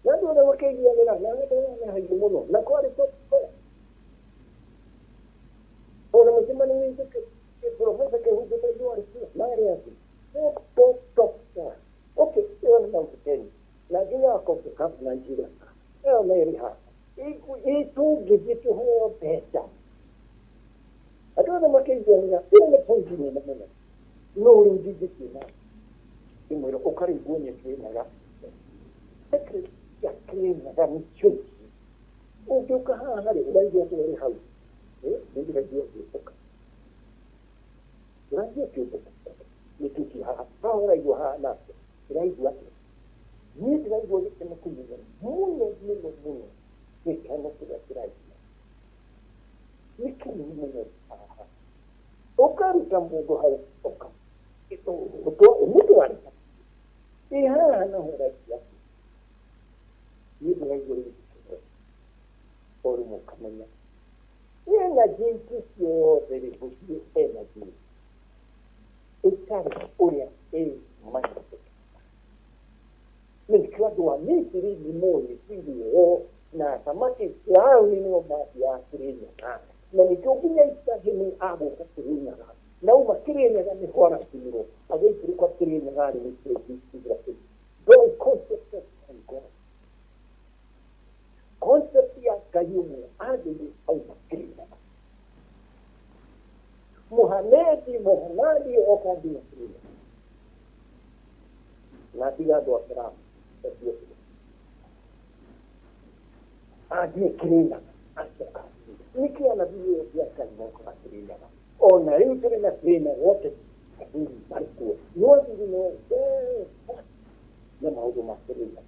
na andũ othe makĩiguanĩra na andũ aya nĩ haigũ mũno na kwarĩ top scholar ona mũcemanio witũ professor Kĩhungo tondũ arĩ kuo na arĩa angĩ top top top star okay ĩyo nĩ Mount Kenya na nginya akoke cup na njira ĩyo nĩ ĩrĩ haha tũngĩthiĩ tũheo mbeca andũ othe makĩiguanĩra ĩyo nĩ point nene mũno no rĩu ndingĩkiona ndĩmwĩra ũkarĩ nguonie Kĩrĩnyaga secret ya Kĩrĩnyaga nĩcio ici ũngĩũka haha rĩ ũraigua atĩa ũrĩ hau nĩ ndĩraigua ngĩũmbũka ndĩraigua ngĩũmbũka nĩkĩkĩ haha haha ũraigua haha nake ndĩraigua atĩa niĩ ndĩraigua gĩkeno kĩnene mũno mũno mũno gĩkeno kĩrĩa kĩraigua nĩ kĩnene mũno haha ũkaruta mũndũ hau ũka ũmũtware ĩ haha naho ũraigua atĩa niĩ ndĩraigua rĩu gĩkeno o rĩmwe ũkamenya energy ici ciothe rĩ gũtirĩ energy ĩtarĩ ũrĩa ĩ manifest nĩ nĩkĩo andũ a Misiri nĩ moĩ siri ĩyo na athamaki Firauni nĩo mathiaga Kĩrĩnyaga na nĩkĩo nginya Ibrahimu agũka Kĩrĩnyaga na auma Kĩrĩnyaga nĩho arakinyirwo agĩikũrũka Kĩrĩnyaga arĩ gũteithia Ibrahimu. Ndũĩ concept of one God, concept ya Ngai ũmwe athire auma Kĩrĩnyaga. Muhamedi Muhammadi oka nginya Kĩrĩnyaga na atiga andũ a Firauni Ethiopia athiĩ Kĩrĩnyaga acoka nĩkĩ anabii othe a Ngai mokaga Kĩrĩnyaga ona rĩu tũrĩ na Kĩrĩnyaga othe athuri marĩ kuo no athuri no na maũndũ ma Kĩrĩnyaga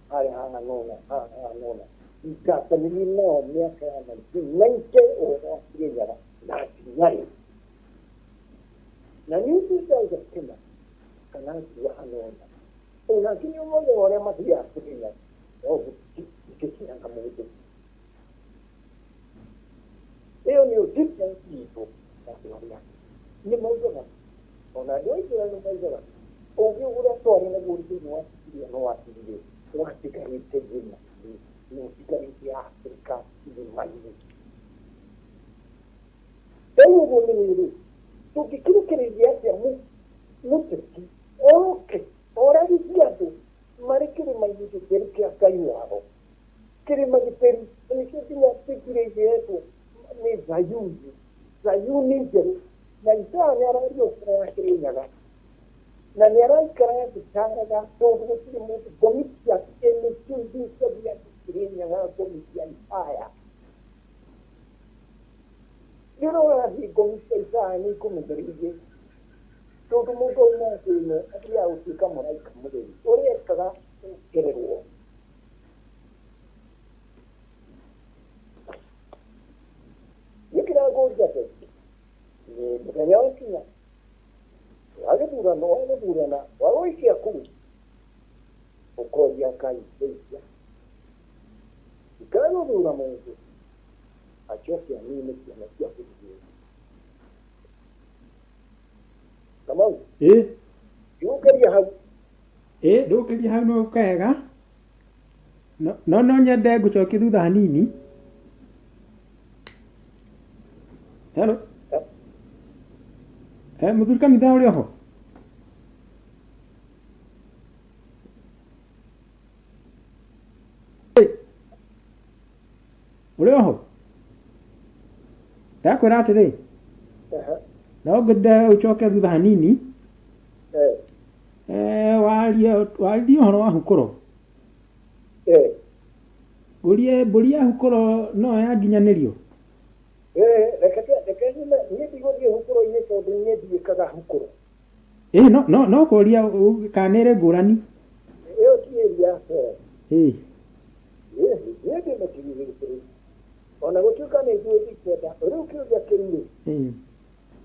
harĩa haha nona haha haha nona ngacemania nao mĩaka ya 1990 ũhoro wa Kĩrĩnyaga na nginya rĩu na niĩ ndauga kĩna kana ngiuga hanona ona nginya ũmũthĩ wa ũrĩa mathiaga Kĩrĩnyaga no ngĩkĩraga mũndũ ĩyo nĩyo difference itũ na andũ arĩa angĩ nĩ maugaga ona andũ a itũra nĩ maugaga ũgĩ ũrĩa twarĩ naguo thĩinĩ wa Bibilia no watigire watigarĩte irĩma-inĩ na ũtigarĩte Afrika irĩma-inĩ rĩu ũguo nĩ rĩrĩ tũngĩkĩrekereria atĩa mũteti oke oragithie andũ marĩ kĩrĩma-inĩ gĩtheru kĩa Ngai wao kĩrĩma gĩtheru na nĩkĩo nginya Bibilia ĩgetwo nĩ Zayuni Zayuni njerũ na Isaya nĩ araria ũhoro wa Kĩrĩnyaga na nĩ araikara agĩtaraga tondũ gũtirĩ mũndũ ngomi ciake nĩcio ithuĩ ciathiaga Kĩrĩnyaga ngomi cia Isaya ndĩrona thiĩ ngomi cia Isaya nĩ ikũmũthereirie tondũ mũndũ auma thĩ ĩno athiaga gũtuĩka mũraika mũtheru ũrĩa ekaga kuongererwo nĩkĩrangũria atĩ nĩ mũthenya wakinya wa gĩthurano wa gũthurana wa gũikia kura ũkoria Ngai ndeithia ndikagũthura mũndũ acoke anine ciana cia bũrũri ũyũ. Kamau, Ĩ, ndũkĩria hau. Ĩ, ndũkĩria hau no kega. No no no nyende ngũcokie thutha hanini. Hello. Mũthuri Kamitha ũrĩ oho? Ũrĩ oho? Ndakwĩra atĩrĩ, no ngwende ũcoke thutha hanini. Warie warie ũhoro wa hukũro. Ngũrie mbũri ya hukũro no yanginyanĩrio? Reke reke nyume niĩ ndigũthiĩ hukũro-inĩ tondũ niĩ ndiĩkaga hukũro. Ĩĩ no no no kũria kana nĩ ĩrĩ ngũrani. Ĩyo ti area yakwa. Ĩĩ. Niĩ ndĩ mũtigithĩri bũrũri. Ona gũtuĩka nĩ njũĩ ndikwenda, rĩu kĩũria kĩu rĩ,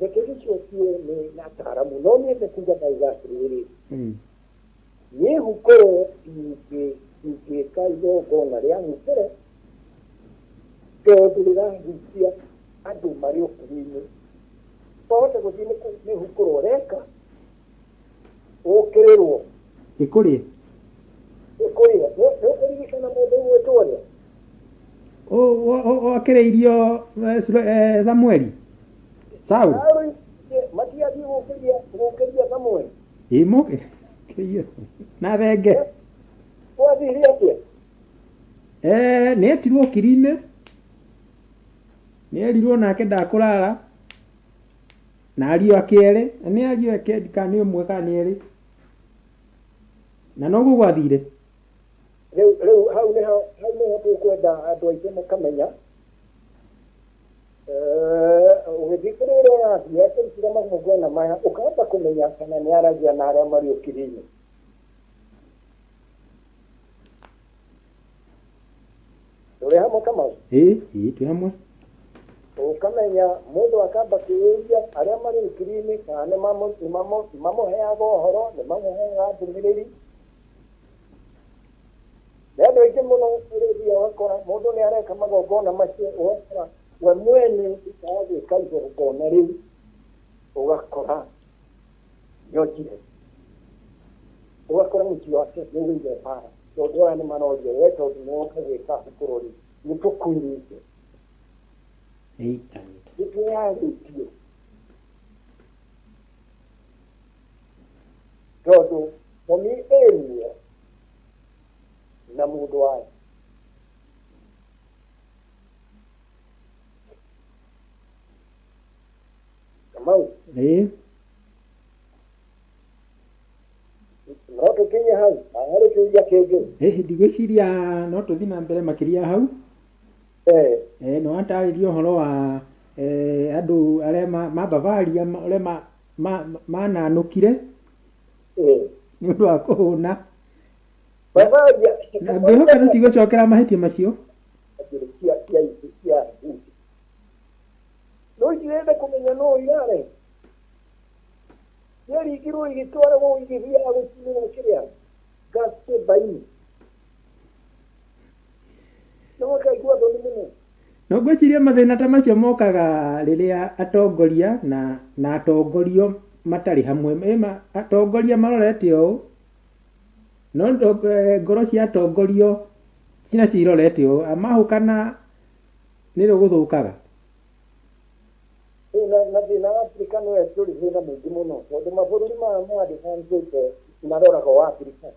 reke gĩcokio nĩ ataaramu, no niĩ kuga ndauga atĩrĩrĩ, niĩ hukũro ndingĩka igongona rĩa hukũro tondũ rĩrahutia andũ marĩ ũkiri-inĩ. Wahota gũthiĩ nĩ hukũro ũreka, ũkĩrĩrwo. Ĩkũrĩe. Ĩkũrĩe. Nĩ ũkũririkana mũndũ ũgwĩtwo ũrĩa? Okĩrĩirio Samueli? Saul? Matiathiĩ gũkĩria gũkĩria Samueli? Ĩ mokĩrĩirio na thenge. Gwathire atĩa? Nĩ etirwo kiri-inĩ, nĩ erirwo nake ndakũrara, na ariũ ake erĩ, na nĩ ariũ ake kana nĩ ũmwe kana nĩ erĩ, na noguo gwathire. Rĩu rĩu hau nĩho hau nĩho tũkwenda andũ aitũ makamenya. Ũgĩthiĩ kũrĩ ũrĩa ũrathiĩ akũrutĩra magongona maya ũkahota kũmenya kana nĩ aragia na arĩa marĩ ũkiri-inĩ. Tũrĩ hamwe Kamau? Ĩĩ, ĩĩ twĩ hamwe. Ũkamenya mũndũ akamba kwĩyũria arĩa marĩ ũkiri-inĩ kana nĩ mamũheaga ũhoro, nĩ mamũheaga ndũmĩrĩri. Nĩ andũ aingĩ mũno ũrĩthiaga ũgakora mũndũ nĩ areka magongona macio ũgakora we mwene ũkaga gwĩka igongona rĩu ũgakora nĩonjire. Ũgakora mũciĩ wake nĩ ũgĩire mbara tondũ aya nĩ maroria we tondũ nĩ woka gwĩka hukũro rĩ nĩ tũkwĩrĩte nĩ twĩyarĩtie tondũ thomi ĩ ruo na mũndũ wa Kamau. Ĩĩ. No tũkinye hau harĩ kĩũria kĩngĩ. Ĩhĩ ndigwĩciria no tũthiĩ na mbere makĩria hau. Nĩ watarĩria ũhoro wa andũ arĩa ma Bavaria ũrĩa mananũkire nĩ ũndũ wa kũhũna. Bavaria. Na ngwĩhoka tũtigũcokera mahĩtia macio. Cia cia cia No itirenda kũmenya no irare. Ciaringirwo igĩtwaragwo igĩthiaga gũcinĩrwo kĩrĩa gas chamber-inĩ. Na makaigua thoni mũno. No ngwĩciria mathĩna ta macio mokaga rĩrĩa atongoria na atongorio matarĩ hamwe. Ĩma atongoria marorete ũũ, no ngoro cia atongorio nacio irorete ũũ. Mahũkana nĩrĩo gũthũkaga. Ĩĩ na na thĩna wa Afrika nĩwe tũrĩ thĩna mũingĩ mũno tondũ mabũrũri maya ma advanced maroraga o Afrika.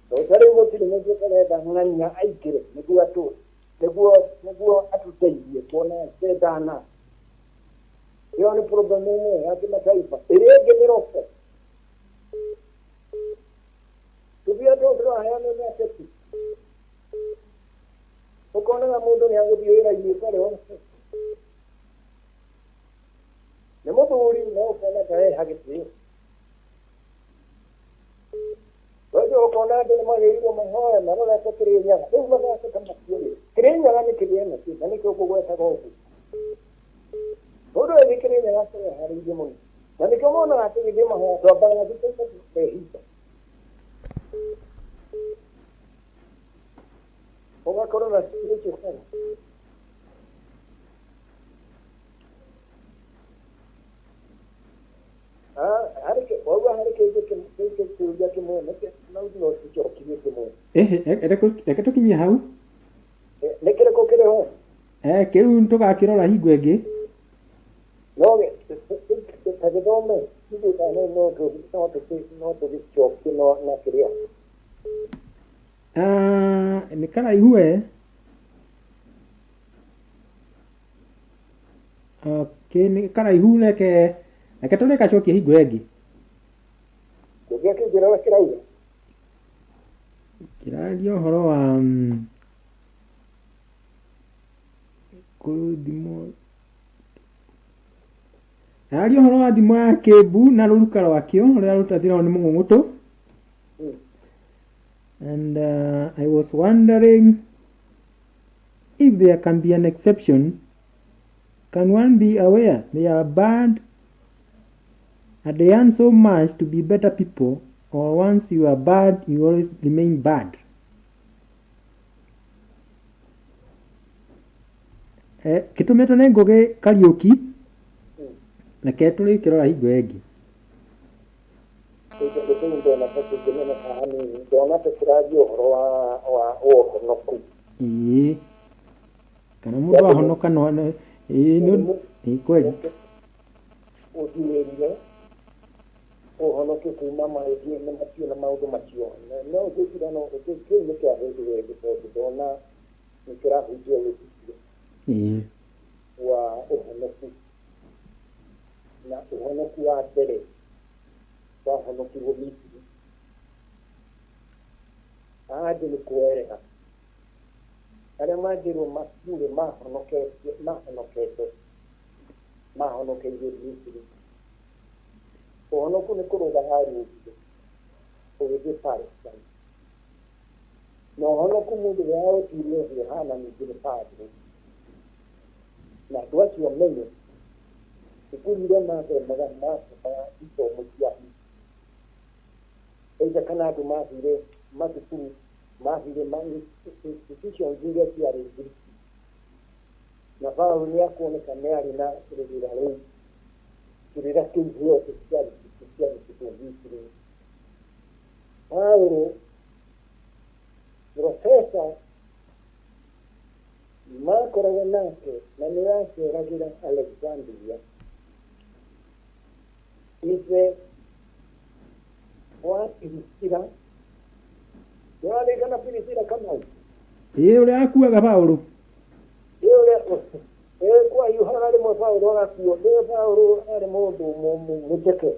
Tondũ ta rĩu gũtirĩ mũndũ ũtarenda ng'ania aingĩre nĩguo atũ nĩguo nĩguo atũteithie kuona ndana. Ĩyo nĩ problem ĩmwe ya kĩmataifa. Ĩrĩa ĩngĩ nĩ roko. Tũthiaga tũũ tũraheanwo nĩ ateti. Ũkonaga mũndũ nĩ agũthiĩ wĩra-inĩ ũtarĩ wa nĩ mũthuri no ũkona ta eha gĩtĩo. Ũcio ũkona andũ nĩ magĩrĩirwo mahoe marorete Kĩrĩnyaga. Rĩu mathako ta macio rĩ, Kĩrĩnyaga nĩ kĩrĩa nakĩo na nĩkĩo ngũgwetaga ũguo. Mũndũ agĩthiĩ Kĩrĩnyaga akorwo eharĩirie mũno. Na nĩkĩo monaga tũgĩthiĩ mahoya twambaga thikũ ithatũ tũkehinga. Ũgakorwo na spiritual power. Ah, harĩ wauga harĩ kĩndũ kĩngĩ kĩũria kĩmwe nĩkĩ no no tũcokirie kĩmwe. Ĩhĩ, reke tũkinyie hau. Nĩ kĩrĩkũ kĩrĩ ho? Kĩu tũgakĩrora hingo ĩngĩ. No Ta gĩthome ithuĩ kana no tũgĩcokie no na kĩrĩa. Ah, nĩ karaihu we. Okay, nĩ karaihu reke reke tũrĩgacokia hingo ĩngĩ. Kĩũria kĩu ũrĩa kĩrauga. Kĩraria ũhoro wa kũthimwo araria ũhoro wa thimo ya kĩmbu na rũruka rwakĩo rũrĩa rũtathiragwo nĩ mũng'ũng'ũtũ. And I was wondering if there can be an exception. Can one be aware they are bad and they earn so much to be better people, or once you are bad, you always remain bad? Eh, kĩtũmĩtwo nĩ Ngũgĩ Kariũki, reke tũrĩkĩrora hingo ĩngĩ. Kĩndũ kĩu ndona ta kĩngĩneneha hanini, ndona ta kĩraria ũhoro wa ũhonoku. Ĩĩ, kana mũndũ ahonoka no ĩĩ nĩ ĩĩ kweli. Ũthiĩrire ũhonoke kuma mahĩtia-inĩ macio na maũndũ macio. No ngwĩciria no kĩu nĩ kĩa hĩndĩ ĩngĩ tondũ ndona nĩ kĩrahunjia wĩtĩkio wa ũhonoku. Na ũhonoku wa mbere wahonokirwo Misiri. Angĩ nĩ kwerera. Arĩa mangĩrwo makuire mahonokete mahonokete mahonokeirio Misiri. Ũhonoku nĩ kũrũga harũgire ũgĩthiĩ Palestine. Na ũhonoku mũndũ ũrĩa waũtuire ũguo ũhana ningĩ nĩ Paulo. Na andũ acio menye cukuru iria mathomaga mathomaga ithomo cia either kana andũ mathire mathukuru mathire institutions iria ciarĩ Ngiriki. Na Paulo nĩ akuoneka nĩ arĩ na rĩrĩra rĩu kĩrĩra kĩu gĩothe kĩarutĩtwo Misiri. Paulo profesa makoragwo nake na nĩ aceragĩra Alexandria ithe wa Pirisila nĩwarĩkana Pirisila Kamau? Ĩĩ, ũrĩa akuaga Paulo. Ĩ ũrĩa ĩ kwahiũhaga rĩmwe Paulo agakuo nĩ Paulo arĩ mũndũ mũceke.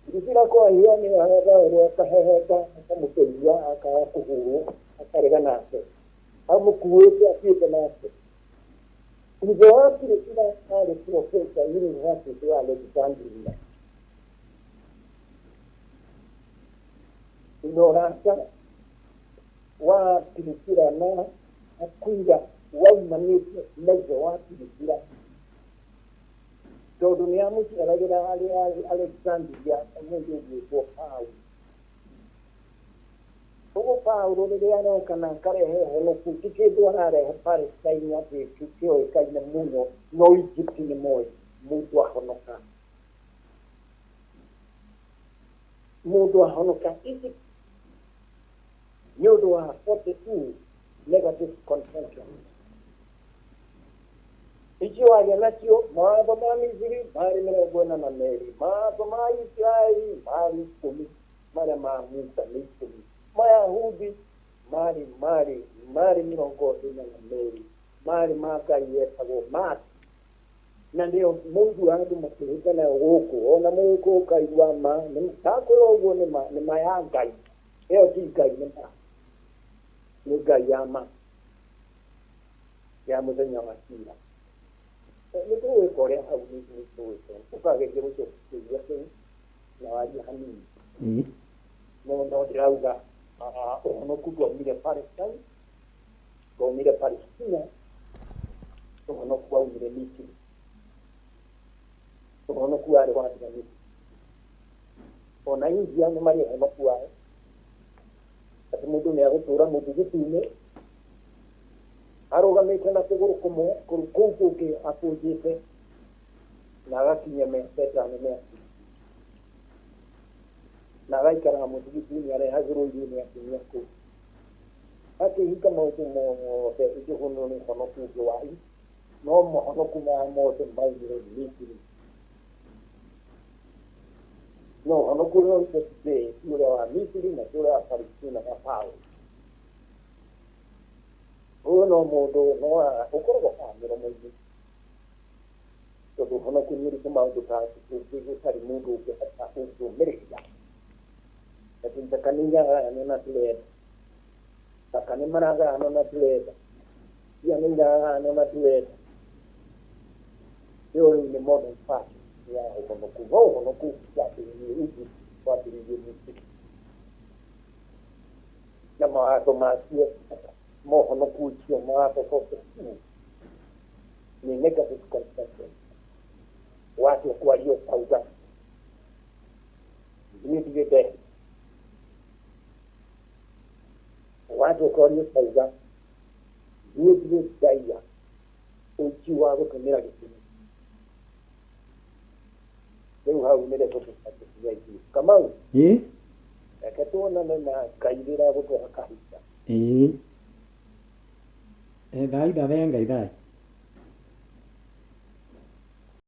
Pirisila kwahiũha nĩ Paulo akaheheta akamũteithia akaga kũhũrwo akarega nake amũkuĩte athiĩte nake. Ithe wa Pirisila arĩ profesa University ya Alexandria. Na ũrata wa Pirisila na Akwila waumanĩte na ithe wa Pirisila tondũ nĩ amũceragĩra arĩ Alexandria mũndũ ũgwĩtwo Paulo. Ũguo Paulo rĩrĩa aroka na akarehe ũhonoku ti kĩndũ ararehe Palestine atĩ kĩoĩkaine mũno no Egypt nĩ moĩ mũndũ ahonoka. Mũndũ ahonoka Egypt nĩ ũndũ wa 42 negative contentions. Icio waria nacio mawatho ma Misiri marĩ 42, mawatho ma Isiraeli marĩ 10, marĩa ma Musa nĩ 10, Mayahudi marĩ marĩ marĩ 42, marĩ ma Ngai yetagwo Mati. Na nĩyo mũndũ andũ makĩhĩta nayo gũkũ ona mũgũkũ ũkaigua ma ndakwĩra ũguo nĩ ma nĩ ma ya Ngai ĩyo ti Ngai nĩ ma nĩ Ngai ya ma ya mũthenya wa cira. Nĩ tũgwĩka ũrĩa hau nĩ tũgwĩka ũkageria gũcokia kĩũria kĩu na warie hanini. No no ndĩrauga ũhonoku ndwaumire Palestine, ndwaumire Palestina, ũhonoku waumire Misiri. Ũhonoku warĩ wa Misiri. Ona India nĩ marĩ ũhonoku wao atĩ mũndũ nĩ agũtũra mũthigiti-inĩ arũgamĩte na kũgũrũ kũmwe kũu kũngĩ akũnjĩte na agakinyia mĩaka ĩtano mĩaka na agaikaraga mũthigiti-inĩ arehagĩrwo irio nĩ atumia kũu akĩhinga maũndũ mothe njũgũnũ nĩ ũhonoku ũngĩ wa no mahonoku maya mothe maumire Misiri. No ũhonoku ũrĩa ũrutwo today ti ũrĩa wa Misiri na ti ũrĩa wa Palestina wa Paul. Ũyũ no mũndũ no ũkoragwo haha mĩromo-inĩ tondũ ũhonoku nĩ ũrĩkũ maũndũ ta gũtarĩ mũndũ ũngĩhota ũngĩũmĩrĩria. Atĩ ithaka nĩ iragayanwo na tũrenda. Ithaka nĩ maragayanwo na tũrenda. Mbia nĩ iragayanwo na tũrenda. Ĩyo rĩu nĩ modern fashion ya ũhonoku. No ũhonoku wambĩrĩirie Egypt, wambĩrĩirie Misiri. Na mawatho macio ma ũhonoku ũcio mawatho 42 nĩ negative consequence. Watua kwaria ũkauga niĩ ndirĩ ndehi. Watua kwaria ũkauga niĩ ndirĩ ndaiya ũici wa gũtũmĩra gĩtũmi. Rĩu hau nĩrĩo tũtũkinya ithuĩ. Kamau, Ĩĩ. reke tuonane na Ngai rĩrĩa egũtũhe kahinda. Ĩĩ. Thaitha thenga ithai.